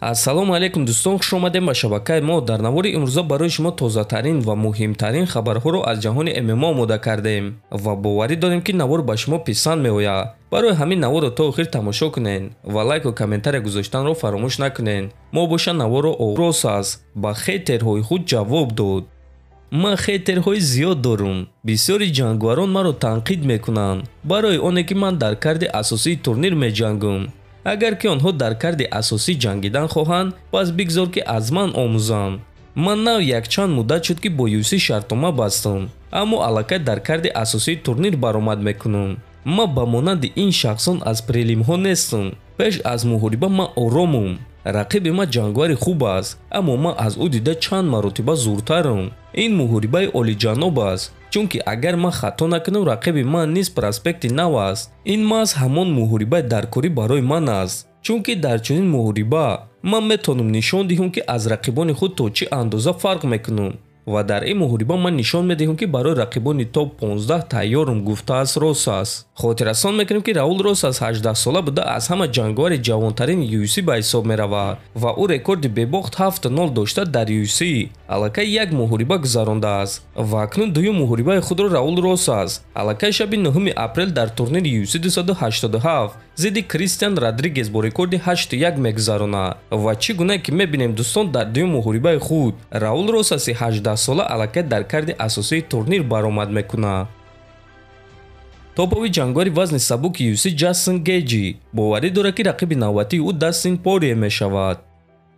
Ассалому алайкум дӯстон, хуш омадем ба шабакаи мо. Дар навори имрӯза барои шумо тозатарин ва муҳимтарин хабарҳоро аз ҷаҳони ММА омода кардем ва боварӣ дорем, ки навор ба шумо писанд меояд. Барои ҳамин наворро то охир тамошо кунед ва лайку комментария гузоштанро фаромӯш накунед. Мо боша наворро Росас ба хейтерҳои худ ҷавоб дод. Ман хейтерҳои зиёд дорум. Бисёри ҷангварон маро танқид мекунанд барои оне ки ман дар карди асосии турнир меҷангум. Агар ки онҳо дар карди асосӣ ҷангидан хоҳанд, пас бигзор ки аз ман омӯзанд. Ман нав якчанд муддат шуд, ки бо UFC шартнома бастам, аммо аллакай дар карди асосии турнир баромад мекунам. Ман ба монанди ин шахсон аз прелимҳо нестам. Пеш аз муҳориба ман оромум. Рақиби ман ҷангвари хуб аст, аммо ман аз ӯ дида чанд маротиба зуртарам. Ин муҳорибаи олиҷаноб аст, чунки агар ман хато накунам, рақиби ман низ проспекти нав аст. Ин маҳз ҳамон муҳорибаи даркорӣ барои ман аст, чунки дар чунин муҳориба ман метавонам нишон диҳам, ки аз рақибони худ то чӣ андоза фарқ мекунам, ва дар ин муҳориба ман нишон медиҳам, ки барои рақибони топ 15 тайёрам, гуфтааст Росас. Хотиррасон мекунем, ки Раул Росас 18сола буда, аз ҳама ҷанговари ҷавонтарини UFC ба ҳисоб меравад ва ӯ рекорди бебохт 7-0 дошта, дар UFC аллакай як муҳориба гузарондааст ва акнун дуюм муҳорибаи худро Раул Росас аллакай шаби 9 апрел дар турнири UFC 287 зидди Кристиан Родригес бо рекорди 8-1 мегузаронад. Ва чӣ гуна ки мебинем, дӯстон, дар дуюм муҳорибаи худ Раул Росаси 18сола аллакай дар карди асосии турнир баромад мекунад. Топови ҷангвари вазни сабуки UFC Ҷастин Геҷи боварӣ дорад, ки рақиби навбатии ӯ Дастин Порье мешавад.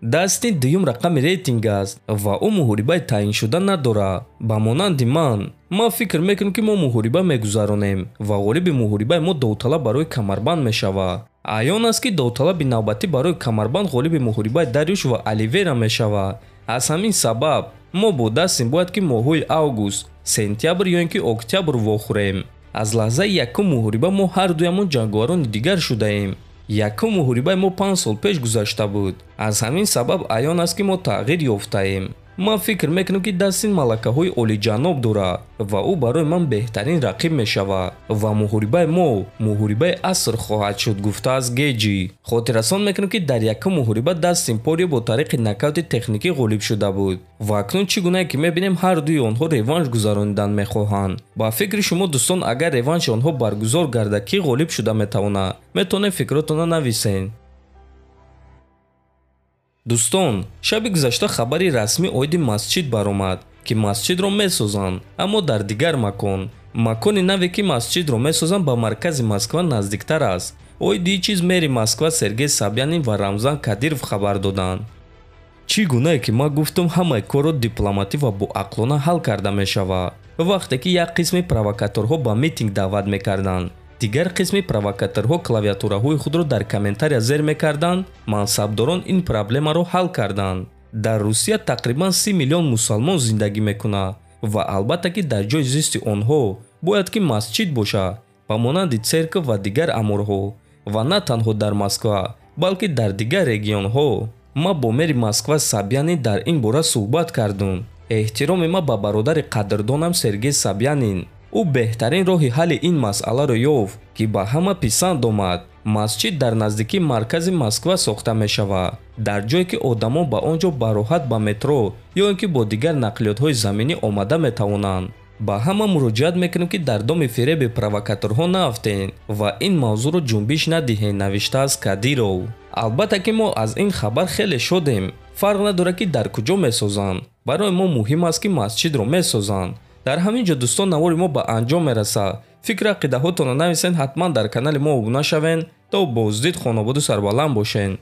Дастин дуюм рақами рейтинг аст ва ӯ муҳорибаи таъйиншуда надорад. Ба монанди ман, ман фикр мекунам, ки мо муҳориба мегузаронем ва ғолиби муҳорибаи мо довталаб барои камарбанд мешавад. Аён аст, ки довталаби навбатӣ барои камарбанд ғолиби муҳорибаи Дарюш ва Оливера мешавад. Аз ҳамин сабаб мо бо Дастин бояд ки моҳҳои август, сентябр ё ин ки октябр вохӯрем. Аз лаҳзаи якум муҳориба мо ҳар дуямон ҷанговарони дигар шудаем. Якум муҳорибаи мо 5 сол пеш гузашта буд. Аз ҳамин сабаб аён аст, ки мо тағйир ёфтаем. Ман фикр мекунам, ки Дастин малакаҳои олиҷаноб дорад ва ӯ барои ман беҳтарин рақиб мешавад ва муҳорибаи мо муҳорибаи аср хоҳад шуд, гуфтааст Геҷи. Хотиррасон мекунам, ки дар якум муҳориба Дастин Порье бо тариқи нокаути техникӣ ғолиб шуда буд ва акнун, чӣ гунае ки мебинем, ҳар дуи онҳо реванш гузаронидан мехоҳанд. Ба фикри шумо, дӯстон, агар реванши онҳо баргузор гардад, кӣ ғолиб шуда метавонад? Метавонед фикротонро нависед. Дӯстон, шаби гузашта хабари расмӣ оиди масҷид баромад, ки масҷидро месозанд, аммо дар дигар макон. Макони наве, ки масҷидро месозанд, ба маркази Москва наздиктар аст. Оиди ин чиз мери Москва Сергей Собянин ва Рамзан Кадиров хабар доданд. Чӣ гунае ки ман гуфтам, ҳамаи корро дипломатӣ ва боақлона ҳал карда мешавад. Вақте ки як қисми провокаторҳо ба митинг даъват мекарданд, дигар қисми провокаторҳо клавиатураҳои худро дар комментария зер мекарданд, мансабдорон ин проблемаро ҳал карданд. Дар Русия тақрибан 30 миллион мусалмон зиндагӣ мекунад ва албатта ки дар ҷои зисти онҳо бояд ки масҷид бошад, ба монанди церков ва дигар аморҳо, ва на танҳо дар Москва, балки дар дигар регионҳо. Ман бо мери Москва Собянин дар ин бора суҳбат кардам. Эҳтироми ман ба бародари қадрдонам Сергей Собянин. Ӯ беҳтарин роҳи ҳалли ин масъаларо ёфт, ки ба ҳама писанд омад. Масҷид дар наздикии маркази Москва сохта мешавад, дар ҷое ки одамон ба он ҷо бароҳат ба метро ё ин ки бо дигар нақлиётҳои заминӣ омада метавонанд. Ба ҳама муроҷиат мекунем, ки дар доми фиреби провокаторҳо наафтед ва ин мавзӯъро ҷунбиш надиҳед, навиштааст Кадиров. Албатта ки мо аз ин хабар хеле шодем. Фарқ надорад, ки дар куҷо месозанд, барои мо муҳим аст, ки масҷидро месозанд. Дар ҳамин ҷо, дӯстон, навори мо ба анҷом мерасад. Фикру ақидаҳотонро нависед, ҳатман дар канали мо обуна шавед. То боздид, хонободу сарбаланд бошед.